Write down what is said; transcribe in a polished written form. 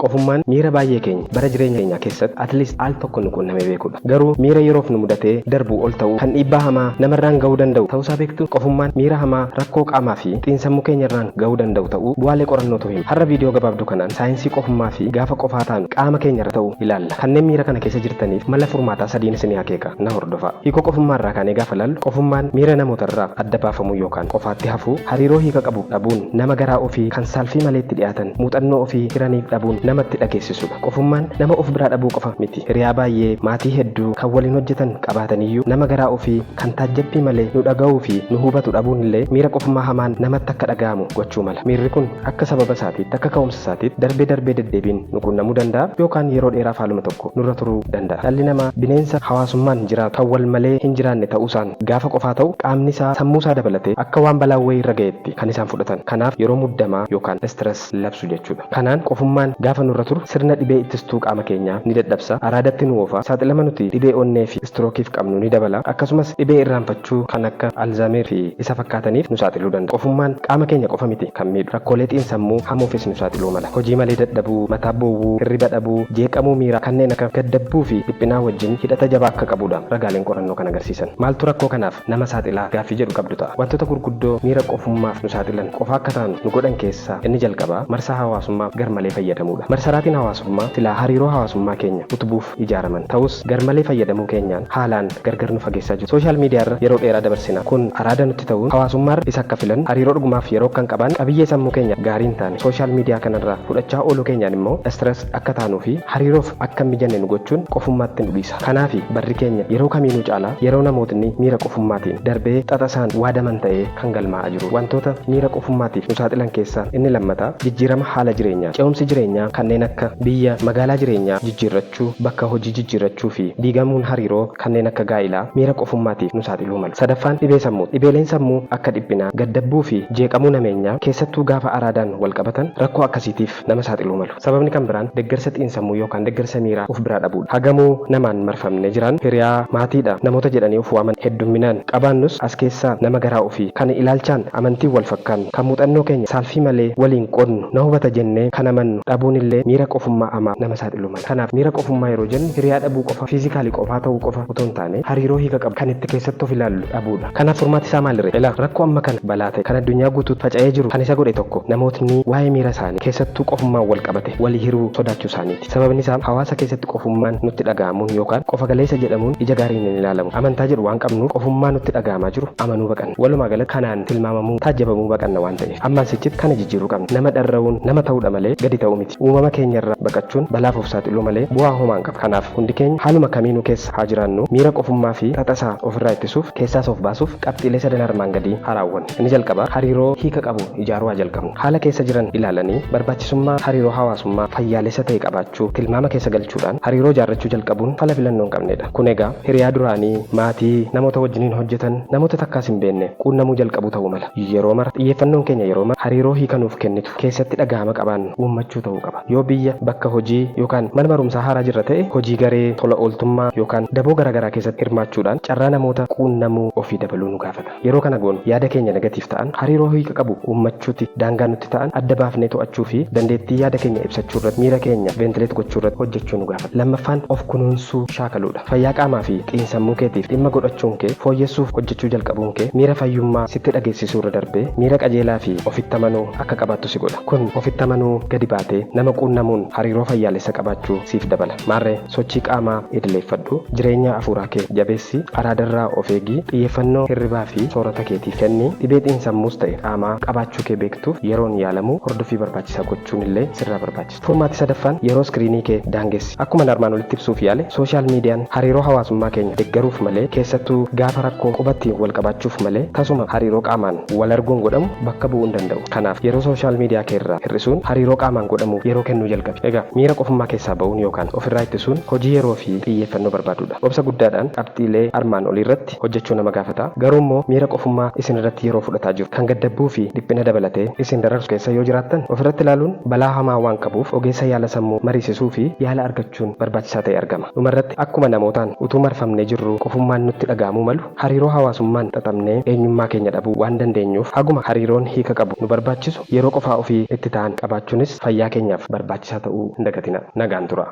Qofummaan miira baay'ee keenya bara jireenya keenyaa keessatti at least al tokko nu quunnamee beekudha. Garuu miira yeroof nu mudatee darbuu ol ta'uu kan dhiibbaa hamaa namarraan ga'uu danda'u ta'uusaa beektu. Qofummaan miira hamaa rakkoo qaamaa fi xiinsammuu keenyarraan ga'uu danda'u ta'uu bu'aalee qorannootu hima. Har'a viidiyoo gabaabduu kanaan saayinsii qofummaa fi gaafa qofaa taanu qaama keenyarra ta'u ilaalla. Kanneen miira kana keessa jirtaniif mala furmaataa sadiin isinii akeeka, na hordofaa. Hiikoo qofummaa irraa kaanee gaafa laallu, qofummaan miira namootarraa adda baafamuu yookaan qofaatti hafuu, hariiroo hiika qabu dhabuun, nama garaa ofii kan saalfii malee itti dhiyaatan, muuxannoo ofii hiraniif dhabuun namatti dhageessisudha. Qofummaan nama of biraa dhabuu qofa miti. Hiriyaa baay'ee, maatii hedduu, kan waliin hojjetan qabaataniyyuu nama garaa ofii kan taajjabbii malee nu dhaga'uu fi nu hubatu dhabuun illee miira qofummaa hamaan namatti akka dhaga'amu gochuu mala. Miirri kun akka sababa isaatiitti, akka ka'umsa isaatiitti darbee darbee deddeebiin nu quunnamuu danda'a yookaan yeroo dheeraaf haaluma tokko nurra turuu danda'a. Dhalli namaa bineensa hawaasummaan jiraatu kan wal malee hin jiraanne ta'uusaan gaafa qofaa ta'u qaamni isaa sammuu isaa dabalatee akka waan balaan wayii irra ga'eetti kan isaan fudhatan. Kanaaf yeroo muddamaa yookaan stress labsu jechuudha. Kanaan qofummaan gaafa nurra turu sirna dhibee ittistuu qaama keenyaa ni dadhabsa, araadatti nu oofa, saaxilama nuti dhibee onnee fi istirookiif qabnu ni dabala, akkasumas dhibee irraanfachuu kan akka Alzaameer fi isa fakkaataniif nu saaxiluu danda'a. Qofummaan qaama keenya qofa miti kan miidhu, rakkoolee xiinsammuu hamoofis nu saaxiluu mala. Hojii malee dadhabuu, mataa bowwuu, hirriba dhabuu, jeeqamuu miiraa kanneen akka gaddabbuu fi dhiphinaa wajjin hidhata jabaa akka qabudha ragaaleen qorannoo kan agarsiisan. Maaltu rakkoo kanaaf nama saaxilaa gaaffii jedhu qabdu ta'a. Wantoota gurguddoo miira qofummaaf nu saaxilan, qofaa akka taanu nu godhan keessaa inni jalqabaa marsaa hawaasummaa garmalee fayyadamuudha. Marsaraatiin hawaasummaa silaa hariiroo hawaasummaa keenya utubuuf ijaaraman. Ta'us garmalee fayyadamuu keenyaan haalaan gargar nu fageessaa jiru. Social media irra yeroo dheeraa dabarsina. Kun araada nutti ta'uun hawaasummaarra isa akka filannu, hariiroo dhugumaaf yeroo akka hin qabaanne, qabiyyee sammuu keenyaaf gaarii hin taane social media kanarraa fudhachaa ooluu keenyaan immoo stress akka taanuu fi hariiroof akka hin mijanne nu gochuun qofummaatti nu dhiisa. Kanaafi barri keenya yeroo kamiinuu caalaa yeroo namootni miira qofummaatiin darbee xaxasaan waadaman ta'ee kan galmaa'aa jiru. Wantoota miira qofummaatiif nu saaxilan keessaa inni lammataa jijjiirama haala jireenyaa. Ce'umsi jireenyaa kanneen akka biyya, magaalaa jireenyaa jijjiirrachuu, bakka hojii jijjiirrachuu fi diigamuun hariiroo kanneen akka gaa'ilaa miira qofummaatiif nu saaxiluu malu. Sadaffaan dhibee sammuuti. Dhibeeleen sammuu akka dhiphinaa, gaddabbuu fi jeeqamuu nameenyaa keessattuu gaafa araadaan walqabatan rakkoo akkasiitiif nama saaxiluu malu. Sababni kan biraan deggersa xiinsammuu yookaan deggersa miiraa of biraa dhabuudha. Hagamuu namaan marfamnee jiraannu, hiriyaa, maatiidha, namoota jedhanii of waaman heddumminaan qabaannus as keessaa nama garaa ofii, kan ilaalchaan, amantiin wal fakkaannu, kan muuxannoo keenya saalfii malee waliin qoodnu, na hubata jennee kan amannu dhabuunillee miira qofummaa hamaaf nama saaxiluu mala. Kanaaf miira qofummaa yeroo jennu hiriyaa dhabuu qofa, physically qofaa ta'uu qofa otoo hin taane hariiroo hiika qabu kan itti keessatti of ilaallu dhabuudha. Kanaaf furmaati isaa maaliree? Ilaa rakkoo amma kana balaa ta'e kan addunyaa guutuutti faca'ee jiru kan isa godhe tokko namootni waa'ee miira isaanii keessattuu qofummaan wal qabate walii hiruu sodaachuu isaaniiti. Sababni isaa hawaasa keessatti qofummaan nutti dhaga'amuun yookaan qofa galeessa jedhamuun ija gaariin hin ilaalamu. Amantaa jedhu waan qabnuuf qofummaa nutti dhaga'amaa jiru amanuu baqanna. Walumaa galatti kanaan tilmaamamuu, taajjabamuu baqanna waan ta'eef. Ammaan sichitti kana jijjiiruu qabna. Nama dharra'uun nama ta'uudha malee gadi ta'uu miti. Uumama keenyarraa baqachuun balaaf of saaxiluu malee bu'aa homaa hin qabu. Kanaaf hundi keenya haaluma kamiinuu keessa haa jiraannuu miira qofummaa fi xaxasaa ofirraa ittisuuf, keessaas of baasuuf qabxiilee sadan armaan gadii haa raawwannu. Inni jalqabaa hariiroo hiika qabu ijaaruu haa jalqabnu. Haala keessa jiran ilaalanii barbaachisummaa hariiroo hawaasummaa fayyaalessa ta'e qabaachuu tilmaama keessa galchuudhaan hariiroo ijaarrachuu jalqabuun fala filannoo hin qabneedha. Kun egaa hiriyaa duraanii, maatii, namoota wajjiniin hojjetan, namoota takkaas hin beekne quunnamuu jalqabuu ta'uu mala. Yeroo mara xiyyeeffannoon keenya yeroo mara hariiroo hiika nuuf kennitu keessatti dhagahama qabaannu uummachuu ta'uu qaba. Yoo biyya, bakka hojii yookaan mana barumsaa haaraa jirra ta'e hojii garee, tola ooltummaa yookaan daboo garaagaraa keessatti hirmaachuudhaan carraa namoota quunnamuu ofii dabaluu nu gaafata. Yeroo kana goonu yaada keenya negative ta'an, hariiroo hiika qabu uummachuuti daangaa nutti ta'an adda baafnee to'achuu fi dandeettii yaada keenya ibsachuu irratti, miira keenya ventilate gochuu irratti hojjechuu nu gaafata. Lammaffaan of kunuunsuu shaakaluudha. Fayyaa qaamaa fi xiinsammuu keetiif dhimma godhachuun kee, fooyyessuuf hojjechuu jalqabuun kee miira fayyummaa sitti dhageessisuu irra darbee miira qajeelaa fi ofitti amanuu akka qabaattu si godha. Kun ofitti amanuu gadi baatee nama quunnamuun hariiroo fayyaalessa qabaachuu siif dabala. Maarree sochii qaamaa idileeffadhu, jireenya afuuraa kee jabeessi, araadarraa of eegi, xiyyeeffannoo hirribaa fi soorata keetiif kenni, dhibee xiinsammuus ta'e qaamaa qabaachuu kee beektuuf yeroon yaalamuu, hordoffii barbaachisaa gochuun illee sirraa barbaachisa. Furmaati sadaffaan yeroo iskiriinii kee daangessi. Akkuman armaan olitti ibsuuf yaale social median hariiroo hawaasummaa keenya deggaruuf malee keessattuu gaafa rakkoo qubatti wal qabaachuuf malee tasuma hariiroo qaamaan wal arguun godhamu bakka bu'uu hin danda'u. Kanaaf yeroo social media kee irraa hir'isuun hariiroo qaamaan godhamuuf yeroo kennuu jalqabi. Egaa miira qofummaa keessaa ba'uun yookaan ofirraa ittisuun hojii yeroo fi xiyyeeffannoo barbaadudha. Obsa guddaadhaan qabxiilee armaan olii irratti hojjechuu nama gaafata. Garuu immoo miira qofummaa isin irratti yeroo fudhataa jiru kan gaddabbuu fi dhiphina dabalatee isin dararsu keessa yoo jiraattan ofirratti ilaaluun balaa hamaa waan qabuuf ogeessa yaala sammuu mariisisuu fi yaala argachuun barbaachisaa ta'ee argama. Dhumarratti akkuma namootaan utuu marfamnee jirruu qofummaan nutti dhaga'amuu malu, hariiroo hawaasummaan xaxamnee eenyummaa keenya dhabuu waan dandeenyuuf haguma hariiroon hiika qabu nu barbaachisu yeroo qofaa ofii itti ta'an qabaachuunis fayyaa keenyaaf. barbaachisaa ta'uu hin dagatina. Nagaan tura.